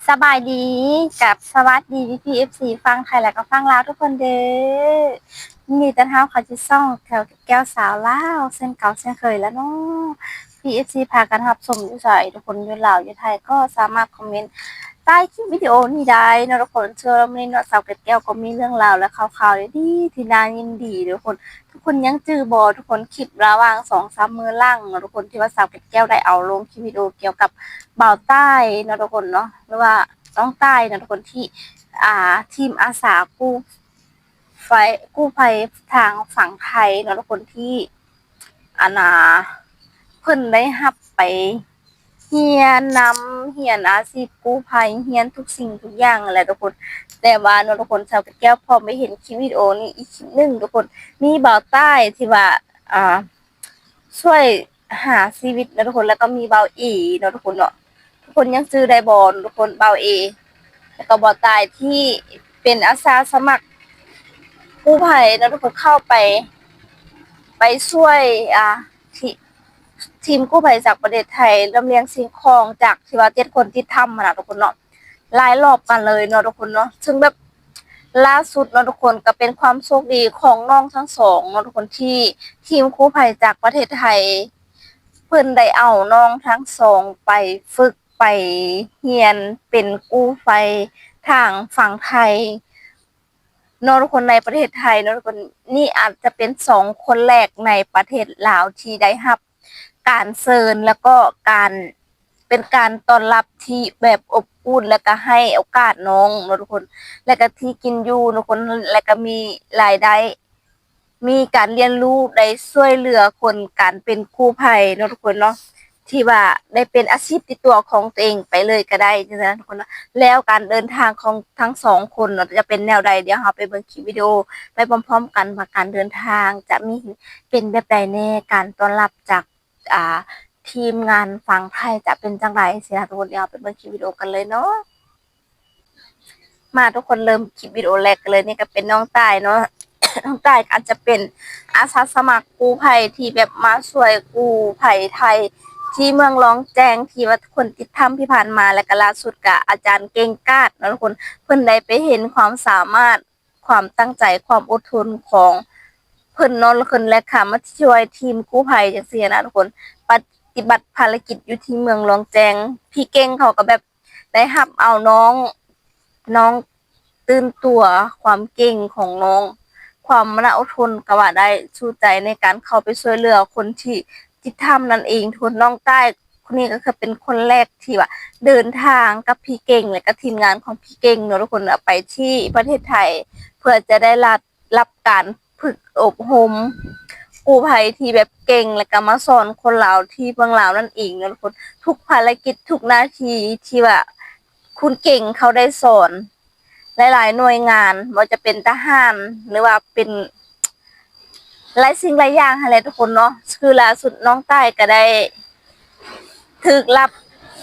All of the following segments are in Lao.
ສະບາຍດີ ກັບສະຫວັດດີພີ່ໆ ເອັຟຊີ ຝັ່ງໄທ ແລະກໍຝັ່ງລາວທຸກຄົນເດີ້. ຍິນດີຕ້ອນຮັບເຂົ້າສູ່ຊ່ອງແກ້ວສາວລາວ ເຊັ່ນເກົ່າເຊັ່ນເຄີຍແລ້ວເນາະ. ພີ່ໆ ເອັຟຊີ ພາກັນຮັບຊົມຢູ່ໃສ ທຸກຄົນ ຢູ່ລາວ ຢູ່ໄທ ກໍສາມາດຄອມເມັນໃຕ້ຄລິບວິດີໂອນີ້ໄດ້ເນາະທຸກຄົນ. ເຊື່ອວ່າມື້ນີ້ເນາະ ສາວແກ້ວກໍມີເລື່ອງລາວ ແລະຂ່າວໆ ດີໆ ທີ່ໜ້າຍິນດີເດີ້ທຸກຄົນ. ທຸກຄົນຍັງຈື່ບໍ່ທຸກຄົນ? ຄລິບລະຫວ່າງສອງສາມມື້ຫຼັງເນາະທຸກຄົນ ທີ່ວ່າສາວແກ້ວໄດ້ເອົາລົງຄລິບວິດີໂອກ່ຽວກັບບ່າວຕ້າຍເນາະທຸກຄົນເນາະ ຫຼືວ່ານ້ອງຕ້າຍເນາະທຸກຄົນ ທີ່ ອ່າ ທີມອາສາກູ້ໄພ ກູ້ໄພທາງຝັ່ງໄທເນາະທຸກຄົນ ທີ່ ອັນນ່າ ເພິ່ນໄດ້ຮັບໄປຮຽນນຳ ຮຽນອາຊີບກູ້ໄພ ຮຽນທຸກສິ່ງທຸກຢ່າງຫັ້ນແຫຼະທຸກຄົນ. ແຕ່ວ່າເນາະທຸກຄົນ ສາວແກ້ວພໍໄປເຫັນຄລິບວິດີໂອນີ້ອີກຄລິບໜຶ່ງທຸກຄົນ ມີບ່າວຕ້າຍທີ່ວ່າ ອ່າ ຊ່ວຍຫາຊີວິດເນາະທຸກຄົນ ແລ້ວກໍມີບ່າວເອເນາະທຸກຄົນເນາະ. ທຸກຄົນຍັງຈື່ໄດ້ບໍ່ທຸກຄົນ? ບ່າວເອ ແລ້ວກໍບ່າວຕ້າຍທີ່ເປັນອາສາສະໝັກກູ້ໄພເນາະທຸກຄົນ ເຂົ້າໄປ ໄປຊ່ວຍ ອ່າ ທີ ທີມກູ້ໄພຈາກປະເທດໄທ ລຳລຽງສິ່ງຂອງຈາກທີ່ວ່າເຈັດຄົນຕິດຖ້ຳຫັ້ນນະທຸກຄົນເນາະ ຫຼາຍລອບກັນເລີຍເນາະທຸກຄົນເນາະ. ເຊິ່ງແບບ ລ່າສຸດເນາະທຸກຄົນ ກໍເປັນຄວາມໂຊກດີຂອງນ້ອງທັງສອງເນາະທຸກຄົນ ທີ່ທີມກູ້ໄພຈາກປະເທດໄທ ເພິ່ນໄດ້ເອົານ້ອງທັງສອງໄປຝຶກ ໄປຮຽນເປັນກູ້ໄພທາງຝັ່ງໄທເນາະທຸກຄົນ ໃນປະເທດໄທເນາະທຸກຄົນ. ນີ້ອາດຈະເປັນສອງຄົນແລກໃນປະເທດລາວທີ່ໄດ້ຮັບ ການເຊີນ ແລ້ວກໍການ ເປັນການຕ້ອນຮັບທີ່ແບບອົບອຸ່ນ ແລ້ວກໍໃຫ້ໂອກາດນ້ອງເນາະທຸກຄົນ ແລ້ວກໍທີ່ກິນຢູ່ເນາະທຸກຄົນ ແລ້ວກໍມີລາຍໄດ້ ມີການຮຽນຮູ້ ໄດ້ຊ່ວຍເຫຼືອຄົນ ການເປັນກູ້ໄພເນາະທຸກຄົນເນາະ ທີ່ວ່າໄດ້ເປັນອາຊີບຕິດຕົວຂອງຕົວເອງໄປເລີຍກໍໄດ້ຈັ່ງຊັ້ນທຸກຄົນເນາະ. ແລ້ວການເດີນທາງຂອງທັງສອງຄົນເນາະ ຈະເປັນແນວໃດ ດຽວເຮົາໄປເບິ່ງຄລິບວິດີໂອໄປພ້ອມໆກັນ ວ່າການເດີນທາງຈະມີເປັນແບບໃດແດ່ ການຕ້ອນຮັບຈາກ ອ່າ ທີມງານຝັ່ງໄທຈະເປັນຈັ່ງໃດຊີ້ນະທຸກຄົນ. ດຽວເຮົາໄປເບິ່ງຄລິບວິດີໂອກັນເລີຍເນາະ. ມາທຸກຄົນ ເລີ່ມຄລິບວິດີໂອແລກກັນເລີຍ. ນີ້ກໍເປັນນ້ອງຕ້າຍເນາະ ນ້ອງຕ້າຍກໍອາດຈະເປັນອາສາສະໝັກກູ້ໄພທີ່ແບບມາຊ່ວຍກູ້ໄພໄທ ທີ່ເມືອງລອງແຈ້ງ ທີ່ວ່າຄົນຕິດຖ້ຳທີ່ຜ່ານມາ ແລ້ວກໍລ່າສຸດກໍອາຈານເກັ່ງກາດເນາະທຸກຄົນ ເພິ່ນໄດ້ໄປເຫັນຄວາມສາມາດ ຄວາມຕັ້ງໃຈ ຄວາມອົດທົນຂອງເພິ່ນເນາະ ແລ້ວເພິ່ນ ແລະ ເຂົ້າມາຊ່ວຍທີມກູ້ໄພຈັ່ງຊີ້ນະທຸກຄົນ ປະຕິບັດພາລະກິດຢູ່ທີ່ເມືອງລອງແຈ້ງ. ພີ່ເກັ່ງເຂົາກໍແບບໄດ້ຮັບເອົານ້ອງ ນ້ອງຕື່ນຕົວ ຄວາມເກັ່ງຂອງນ້ອງ ຄວາມມານະອົດທົນກໍວ່າໄດ້ ສູ້ໃຈໃນການເຂົ້າໄປຊ່ວຍເຫຼືອຄົນທີ່ຕິດຖ້ຳນັ້ນເອງທຸກຄົນ. ນ້ອງຕ້າຍ ຄົນນີ້ກໍຄືເປັນຄົນແລກທີ່ວ່າເດີນທາງກັບພີ່ເກັ່ງ ແລະກໍທີມງານຂອງພີ່ເກັ່ງເນາະທຸກຄົນ ໄປທີ່ປະເທດໄທ ເພື່ອຈະໄດ້ຮັບ ຮັບການຝຶກອົບຮົມກູ້ໄພທີ່ແບບເກັ່ງ ແລະກໍມາສອນຄົນລາວທີ່ເມືອງລາວນັ້ນເອງເນາະທຸກຄົນ. ທຸກພາລະກິດ ທຸກໜ້າທີ່ທີ່ວ່າຄຸນເກັ່ງເຂົາໄດ້ສອນ ຫຼາຍໆໜ່ວຍງານ ບໍ່ວ່າຈະເປັນທະຫານ ຫຼືວ່າເປັນຫຼາຍສິ່ງຫຼາຍຢ່າງຫັ້ນແຫຼະທຸກຄົນເນາະ. ຄືລ່າສຸດນ້ອງຕ້າຍກໍໄດ້ຖືກຮັບ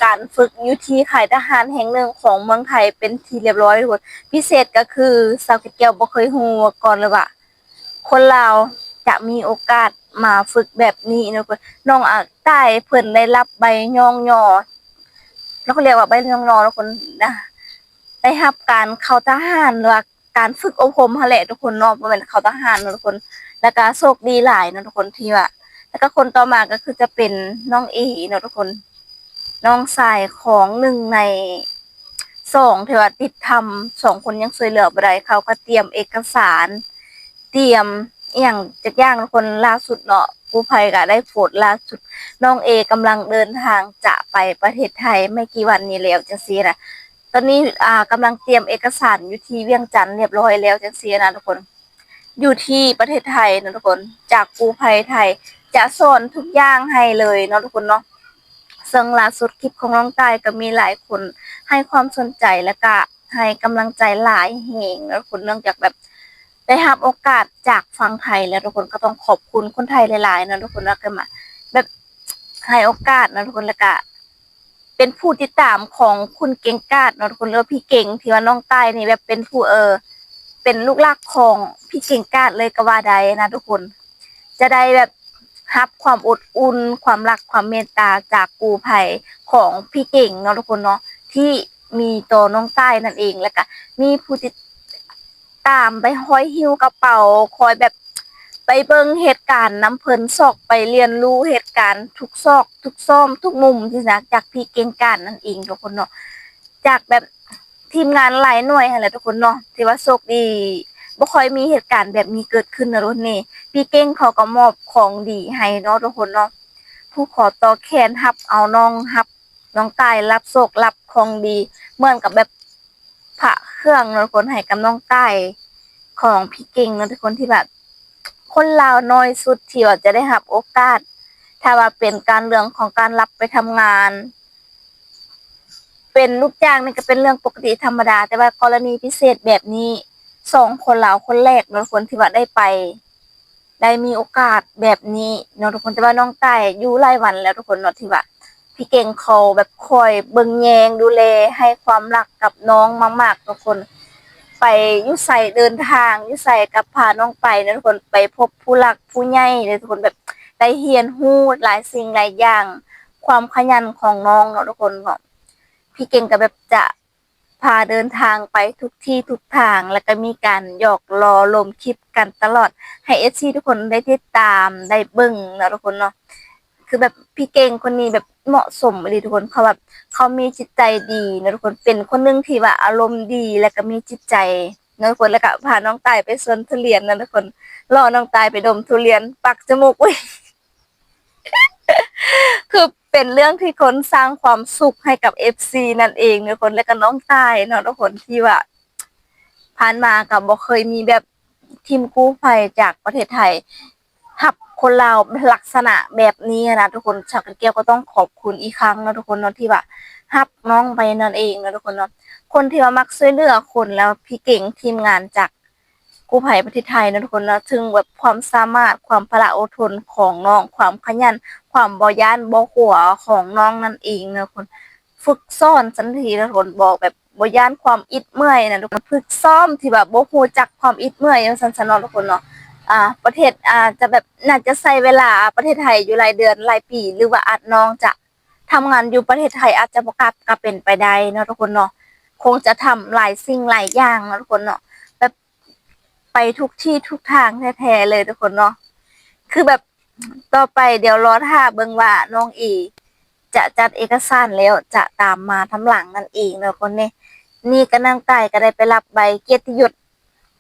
ການຝຶກຢູ່ທີ່ຄ້າຍທະຫານແຫ່ງໜຶ່ງຂອງເມືອງໄທເປັນທີ່ຮຽບຮ້ອຍທຸກຄົນ. ພິເສດກໍຄື ສາວແກ້ວບໍ່ເຄີຍຮູ້ມາກ່ອນເລີຍວ່າ ຄົນລາວຈະມີໂອກາດມາຝຶກແບບນີ້ເນາະ. ນ້ອງ ອາ ຕ້າຍເພິ່ນໄດ້ຮັບໃບຍ້ອງຍໍ ເຮົາກໍຮຽກວ່າໃບຍ້ອງຍໍເນາະທຸກຄົນນະ ໄດ້ຮັບການເຂົ້າທະຫານ ຫຼືວ່າການຝຶກອົບຮົມຫັ້ນແຫຼະທຸກຄົນເນາະ ບໍ່ແມ່ນເຂົ້າທະຫານເນາະທຸກຄົນ. ແລ້ວກໍໂຊກດີຫຼາຍເນາະທຸກຄົນ ທີ່ວ່າ ແລ້ວກໍຄົນຕໍ່ມາກໍຄືຈະເປັນນ້ອງເອເນາະທຸກຄົນ ນ້ອງຊາຍຂອງໜຶ່ງໃນສອງທີ່ວ່າຕິດຖ້ຳ ສອງຄົນຍັງຊ່ວຍເຫຼືອບໍ່ໄດ້ ເຂົາກໍຕຽມເອກະສານ ຕຽມອີ່ຫຍັງຈັກຢ່າງທຸກຄົນ. ລ່າສຸດເນາະ ກູ້ໄພກໍໄດ້ໂພສ ລ່າສຸດ ນ້ອງເອກຳລັງເດີນທາງຈະໄປປະເທດໄທ ໄມ່ກີ່ວັນນີ້ແລ້ວ ຈັ່ງຊີ້ນະ. ຕອນນີ້ ອ່າ ກຳລັງຕຽມເອກະສານຢູ່ທີ່ວຽງຈັນຮຽບຮ້ອຍແລ້ວ ຈັ່ງຊີ້ນະທຸກຄົນ. ຢູ່ທີ່ປະເທດໄທເນາະທຸກຄົນ ຈາກກູ້ໄພໄທຈະສອນທຸກຢ່າງໃຫ້ເລີຍເນາະທຸກຄົນເນາະ. ເຊິ່ງລ່າສຸດຄລິບຂອງນ້ອງຕ້າຍກໍມີຫຼາຍຄົນໃຫ້ຄວາມສົນໃຈ ແລ້ວກະໃຫ້ກຳລັງໃຈຫຼາຍແຮງເນາະທຸກຄົນ ເນື່ອງຈາກແບບໄດ້ຮັບໂອກາດຈາກຝັ່ງໄທ ແລ້ວທຸກຄົນກໍຕ້ອງຂອບຄຸນຄົນໄທຫຼາຍໆເນາະທຸກຄົນ ແລ້ວກໍມາແບບໃຫ້ໂອກາດເນາະທຸກຄົນ ແລ້ວກະ ເປັນຜູ້ຕິດຕາມຂອງຄຸນເກັ່ງກາດເນາະທຸກຄົນ ຫຼືວ່າພີ່ເກັ່ງ ທີ່ວ່ານ້ອງຕ້າຍນີ້ແບບເປັນຜູ້ ເອີ ເປັນລູກຫຼັກຂອງພີ່ເກັ່ງກາດເລີຍກໍວ່າໄດ້ນະທຸກຄົນ. ຈະໄດ້ແບບຮັບຄວາມອົບອຸ່ນ ຄວາມຮັກ ຄວາມເມດຕາຈາກກູ້ໄພຂອງພີ່ເກັ່ງເນາະທຸກຄົນເນາະ ທີ່ ມີຕໍ່ນ້ອງຕ້າຍນັ້ນເອງ ແລ້ວກະມີຜູ້ຕິດຕາມໄປຄອຍຫິ້ວກະເປົາ ຄອຍແບບໄປເບິ່ງເຫດການນຳເພິ່ນ ຊອກໄປຮຽນຮູ້ເຫດການທຸກຊອກທຸກຊອມທຸກມຸມຊີ້ນະ ຈາກພີ່ເກັ່ງການນັ້ນເອງທຸກຄົນເນາະ ຈາກແບບທີມງານຫຼາຍໜ່ວຍຫັ້ນແຫຼະທຸກຄົນເນາະ ທີ່ວ່າໂຊກດີ ບໍ່ຄ່ອຍມີເຫດການແບບນີ້ເກີດຂຶ້ນນະທຸກຄົນເນ. ພີ່ເກັ່ງເຂົາກໍມອບຂອງດີໃຫ້ເນາະທຸກຄົນເນາະ ຜູ້ຂໍຕໍ່ແຂນຮັບເອົານ້ອງ ຮັບນ້ອງຕ້າຍ ຮັບໂຊກ ຮັບຂອງດີ ເໝືອນກັບແບບພະເຄື່ອງເນາະທຸກຄົນ ໃຫ້ກັບນ້ອງຕ້າຍຂອງພີ່ເກັ່ງເນາະທຸກຄົນ ທີ່ແບບຄົນລາວໜ້ອຍສຸດທີ່ວ່າຈະໄດ້ຮັບໂອກາດ ຖ້າວ່າເປັນການເລື່ອງຂອງການຮັບໄປທຳງານ ເປັນລູກຈ້າງນີ້ກໍເປັນເລື່ອງປົກກະຕິທຳມະດາ ແຕ່ວ່າກໍລະນີພິເສດແບບນີ້ ສອງຄົນລາວຄົນແລກເນາະທຸກຄົນ ທີ່ວ່າໄດ້ໄປ ໄດ້ມີໂອກາດແບບນີ້ເນາະທຸກຄົນ ແຕ່ວ່ານ້ອງຕ້າຍຢູ່ຫຼາຍວັນແລ້ວທຸກຄົນເນາະ ທີ່ວ່າພີ່ເກັ່ງເຂົາແບບຄອຍເບິ່ງແຍງດູແລ ໃຫ້ຄວາມຮັກກັບນ້ອງມາກໆທຸກຄົນ ໄປຢູ່ໃສເດີນທາງຢູ່ໃສກໍພານ້ອງໄປເນາະທຸກຄົນ ໄປພົບຜູ້ຫຼັກຜູ້ໃຫຍ່ເດ້ທຸກຄົນ ແບບໄດ້ຮຽນຮູ້ຫຼາຍສິ່ງຫຼາຍຢ່າງ ຄວາມຂະຫຍັນຂອງນ້ອງເນາະທຸກຄົນເນາະ ພີ່ເກັ່ງກໍແບບຈະ ພາເດີນທາງໄປທຸກທີ່ທຸກທາງ ແລ້ວກໍມີການຫຍອກລໍ້ລົມຄລິບກັນຕະຫຼອດ ໃຫ້ເອັຟຊີທຸກຄົນໄດ້ຕິດຕາມໄດ້ເບິ່ງເນາະທຸກຄົນເນາະ ຄືແບບພີ່ເກັ່ງຄົນນີ້ແບບເໝາະສົມອີ່ຫຼີທຸກຄົນ ເຂົາແບບເຂົາມີຈິດໃຈດີເນາະທຸກຄົນ ເປັນຄົນໜຶ່ງທີ່ວ່າອາລົມດີ ແລ້ວກໍມີຈິດໃຈເນາະທຸກຄົນ ແລ້ວກໍພານ້ອງຕ້າຍໄປສວນທຸລຽນເນາະທຸກຄົນ ລໍ້ນ້ອງຕ້າຍໄປດົມທຸລຽນ ປັກຈະມູກ ອຸ້ຍ ຄືເປັນເລື່ອງທີ່ຄົນສ້າງຄວາມສຸກໃຫ້ກັບເອັຟຊີນັ້ນເອງທຸກຄົນ ແລ້ວກໍນ້ອງຕ້າຍເນາະທຸກຄົນ ທີ່ວ່າຜ່ານມາກໍບໍ່ເຄີຍມີແບບທີມກູ້ໄພຈາກປະເທດໄທ ຮັບຄົນລາວລັກສະນະແບບນີ້ນະທຸກຄົນ ຊາວກະແກ້ວກໍຕ້ອງຂອບຄຸນອີກຄັ້ງເນາະທຸກຄົນເນາະ ທີ່ວ່າຮັບນ້ອງໄປນັ້ນເອງເນາະທຸກຄົນເນາະ ຄົນທີ່ວ່າມັກຊ່ວຍເຫຼືອຄົນ ແລ້ວພີ່ເກັ່ງທີມງານຈາກ ກູ້ໄພປະເທດໄທເນາະທຸກຄົນເນາະ ເຖິງແບບຄວາມສາມາດ ຄວາມພະລະອົດທົນຂອງນ້ອງ ຄວາມຂະຫຍັນ ຄວາມບໍ່ຢ້ານບໍ່ກົວຂອງນ້ອງນັ້ນເອງເນາະທຸກຄົນ ຝຶກຊ້ອມສັນທີເນາະທຸກຄົນ ບໍ່ແບບບໍ່ຢ້ານຄວາມອິດເມື່ອຍນະທຸກຄົນ ຝຶກຊ້ອມທີ່ວ່າບໍ່ຮູ້ຈັກຄວາມອິດເມື່ອຍວ່າຊັ້ນຊະເນາະທຸກຄົນເນາະ ອ່າ ປະເທດ ອາດຈະແບບ ໜ້າຈະໃຊ້ເວລາປະເທດໄທຢູ່ຫຼາຍເດືອນຫຼາຍປີ ຫຼືວ່າອາດ ນ້ອງຈະ ທຳງານຢູ່ປະເທດໄທອາດຈະບໍ່ກັບກໍເປັນໄປໄດ້ເນາະທຸກຄົນເນາະ ຄົງຈະທຳຫຼາຍສິ່ງຫຼາຍຢ່າງເນາະທຸກຄົນເນາະ ແບບໄປທຸກທີ່ທຸກທາງແທ້ໆເລີຍທຸກຄົນເນາະ ຄືແບບຕໍ່ໄປດຽວລໍຖ້າເບິ່ງວ່ານ້ອງເອຈະຈັດເອກະສານແລ້ວຈະຕາມມາຕາມຫຼັງນັ້ນເອງເນາະທຸກຄົນເນ. ນີ້ກໍນາງຕ້າຍກໍໄດ້ໄປຮັບໃບກຽດຕິຍົດ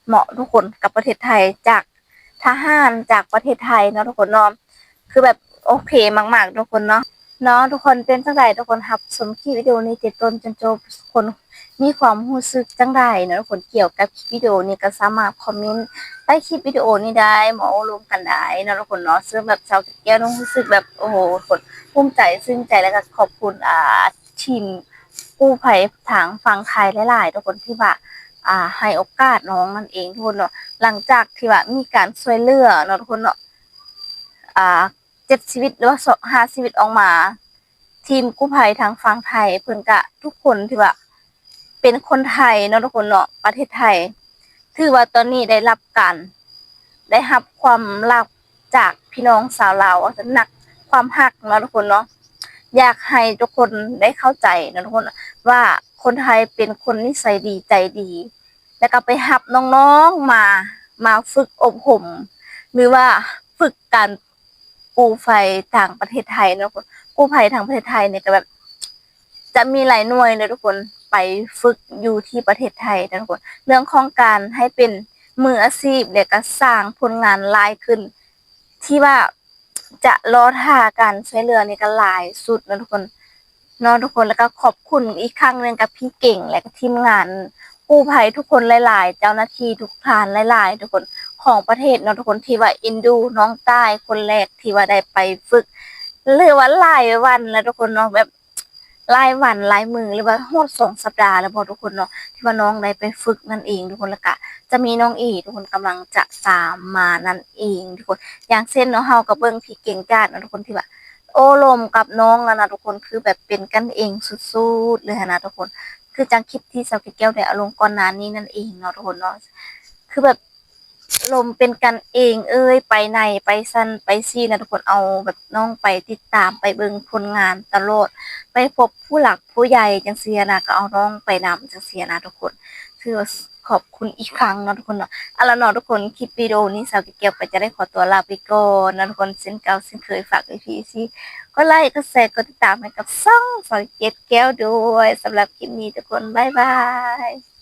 ເນາະທຸກຄົນ ກັບປະເທດໄທ ຈາກທະຫານຈາກປະເທດໄທເນາະທຸກຄົນເນາະ ຄືແບບໂອເຄມາກໆທຸກຄົນເນາະ ເນາະທຸກຄົນ ເປັນຈັ່ງໃດທຸກຄົນຮັບຊົມຄລິບວິດີໂອນີ້ແຕ່ຕົ້ນຈົນຈົບ ທຸກຄົນມີຄວາມຮູ້ສຶກຈັ່ງໃດເນາະທຸກຄົນ ກ່ຽວກັບຄລິບວິດີໂອນີ້ ກໍສາມາດຄອມເມັນໃຕ້ຄລິບວິດີໂອນີ້ໄດ້ ມາໂອ້ລົມກັນໄດ້ເນາະທຸກຄົນເນາະ ເຊິ່ງແບບຊາວແກ້ວນ້ອງຮູ້ສຶກແບບ ໂອ້ໂຫ ທຸກຄົນ ພູມໃຈ ຊື່ນໃຈ ແລ້ວກໍຂອບຄຸນ ອ່າ ທີມກູ້ໄພທາງຝັ່ງໄທຫຼາຍໆທຸກຄົນ ທີ່ວ່າ ອ່າ ໃຫ້ໂອກາດນ້ອງນັ້ນເອງທຸກຄົນເນາະ ຫຼັງຈາກທີ່ວ່າມີການຊ່ວຍເຫຼືອເນາະທຸກຄົນເນາະ ອ່າ ເຈັດຊີວິດ ຫຼືວ່າຫ້າຊີວິດອອກມາ ທີມກູ້ໄພທາງຝັ່ງໄທເພິ່ນກະທຸກຄົນທີ່ວ່າເປັນຄົນໄທເນາະທຸກຄົນເນາະ ປະເທດໄທ ຖືວ່າຕອນນີ້ໄດ້ຮັບການ ໄດ້ຮັບຄວາມຮັກຈາກພີ່ນ້ອງຊາວລາວ ວ່າຊັ້ນ ນັກ ຄວາມຮັກເນາະທຸກຄົນເນາະ ຢາກໃຫ້ທຸກຄົນໄດ້ເຂົ້າໃຈເນາະທຸກຄົນ ວ່າຄົນໄທເປັນຄົນນິໄສດີໃຈດີ ແລ້ວກໍໄປຮັບນ້ອງໆມາ ມາຝຶກອົບຮົມ ຫຼືວ່າຝຶກການກູ້ໄພທາງປະເທດໄທເນາະ ກູ້ໄພທາງປະເທດໄທນີ້ກໍແບບ ຈະມີຫຼາຍໜ່ວຍເດີທຸກຄົນ ໄປຝຶກຢູ່ທີ່ປະເທດໄທເດີທຸກຄົນ ເລື່ອງຂອງການໃຫ້ເປັນມືອາຊີບ ແລະກະສ້າງຜົນງານຫຼາຍຂຶ້ນ ທີ່ວ່າຈະລໍຖ້າການຊ່ວຍເຫຼືອນີ້ກະຫຼາຍສຸດເນາະທຸກຄົນ ເນາະທຸກຄົນ ແລະກະຂອບຄຸນອີກຄັ້ງໜຶ່ງກັບພີ່ເກັ່ງ ແລະກະທີມງານກູ້ໄພທຸກຄົນຫຼາຍໆ ເຈົ້າໜ້າທີ່ທຸກທ່ານຫຼາຍໆທຸກຄົນ ຂອງປະເທດເນາະທຸກຄົນ ທີ່ວ່າເອັນດູນ້ອງຕ້າຍຄົນແລກ ທີ່ວ່າໄດ້ໄປຝຶກ ຫຼືວ່າຫຼາຍວັນແລ້ວທຸກຄົນເນາະ ແບບ ຫຼາຍວັນຫຼາຍມື້ ຫຼືວ່າຮອດສອງສັບດາແລ້ວບໍ່ທຸກຄົນເນາະ ທີ່ວ່ານ້ອງໄດ້ໄປຝຶກນັ້ນເອງທຸກຄົນ ແລ້ວກະຈະມີນ້ອງເອທຸກຄົນກຳລັງຈະຕາມມານັ້ນເອງທຸກຄົນ ຢ່າງເຊັ່ນເນາະ ເຮົາກໍເບິ່ງທີ່ເກັ່ງກາດເນາະທຸກຄົນ ທີ່ວ່າໂອ້ລົມກັບນ້ອງຫັ້ນນະທຸກຄົນ ຄືແບບເປັນກັນເອງສຸດໆເລີຍຫັ້ນນະທຸກຄົນ ຄືຈັ່ງຄລິບທີ່ສາວແກ້ວໄດ້ເອົາລົງກ່ອນໜ້ານີ້ນັ້ນເອງເນາະທຸກຄົນເນາະ ຄືແບບ ລົມເປັນກັນເອງເອີຍ ໄປໃນໄປຊັ້ນໄປຊີ້ນະທຸກຄົນ. ເອົາແບບນ້ອງໄປຕິດຕາມ ໄປເບິ່ງຜົນງານຕະຫຼອດ ໄປພົບຜູ້ຫຼັກຜູ້ໃຫຍ່ຈັ່ງຊີ້ນະ ກໍເອົານ້ອງໄປນຳຈັ່ງຊີ້ນະທຸກຄົນ. ຖືວ່າຂອບຄຸນອີກຄັ້ງເນາະທຸກຄົນເນາະ. ເອົາລະເນາະທຸກຄົນ ຄລິບວິດີໂອນີ້ສາວເກດແກ້ວກໍຈະໄດ້ຂໍຕົວລາໄປກ່ອນນະທຸກຄົນ. ເຊັ່ນເກົ່າເຊັ່ນເຄີຍ ຝາກເອຟຊີ ກົດໄລ ກົດແຊ ກົດຕິດຕາມໃຫ້ກັບຊ່ອງສາວເກດແກ້ວດ້ວຍ. ສຳລັບຄລິບນີ້ທຸກຄົນ ບາຍບາຍ.